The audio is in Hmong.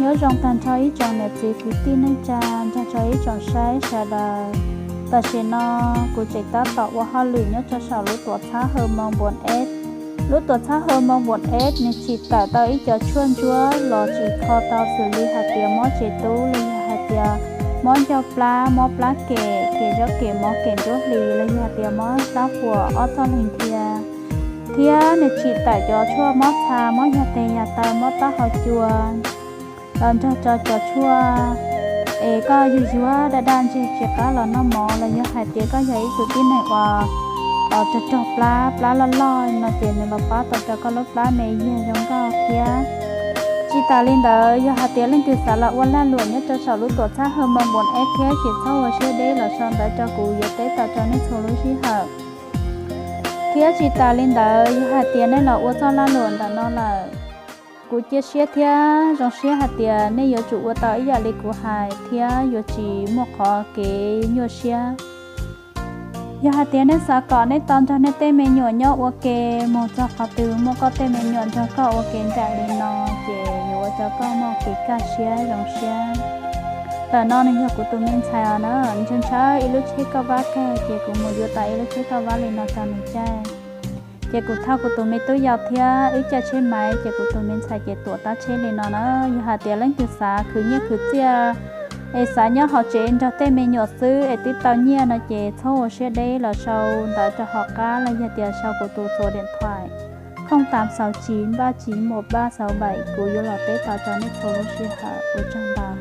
Nyob zoo tag nrho ib tsoom niam txiv kwv tij neej tsa nrog rau ib tsoom saib sawv daws. Tam sim no kuv tseem tab tom ua hauj lwm nyob rau saum lub tuam txhab Hawm Moos Npuas Eb. Lub tuam txhab Hawm Moos Npuas Eb nws tsim tawm tau ib cov tshuaj ntsuab los tsim kho tau xws li hais tias mob tsev tub los yog hais tias mob ncauj plab, mob plab kem, kem zaub kem, mob kem nruab hlis los yog hais tias mob plab huam ob txoj leeg dhia. Thiab nws tsim tawm cov tshuaj mob txha, mob yag tes yag taw, mob taub hau cua, los nrog rau cov tshuaj es koj yuag yuag daj daj ntseg tsis qab los noj mov los yog hais tias koj yog ib tug tib neeg uas rog rog plab, plab loj loj no ces nws los pab tau rau koj lub plab me yag zoo nkauj thiab. Tsis tas li ntawd, yog hais tias leej twg xav los ua lag luam nyob rau saum lub tuam txhab Hawm Moos Npuas Eb thiab ces txhob ua siab deb los sau ntawv rau kuv yuav teb tau rau nej txhua lub sij hawm. Thiab tsis tas li ntawd, yog hais tias nej los ua txoj lag luam ntawm no lawm, kuv cia siab thiab zoo siab hais tias nej yuav tsum ua tau ib yam li kuv hais thiab yuav tsis muaj qhov kev nyuaj siab. Yog hais tias nej xav kom nej tau nrog nej tej me nyuam nyob ua ke mus txog qhov twg, muaj koj tej me nyuam nrog koj ua ke nraim li no, ces yuav ua rau koj muaj kev kaj siab zoo siab. Ntawm no nws yog kuv tus me ntxhais os na, ntshaw ntshaw ib lub tsheb kauj vab kawg ces kuv mus yuav tau ib lub tsheb kauj vab li no rau nws caij. Ces kuv thauj kuv tus me tub yau thiab wb caij tsheb maiv, ces kuv tus me ntxhais ces tuam tab tsheb li no na. Yog hais tias leej twg xav khwv nyiaj khwv txiaj es xav nyob hauv tsev nrog tej me nyuam xwb es twb tau nyiaj no ces txhob ua siab deb los sau ntawv rau hauv qab los yog tias sau kuv tus txuas diam thuais không tám sáu chín ba chín một ba sáu bảy, kuv yuav los teb tau rau nej txhua lub sij hawm. Ua tsaug ntau.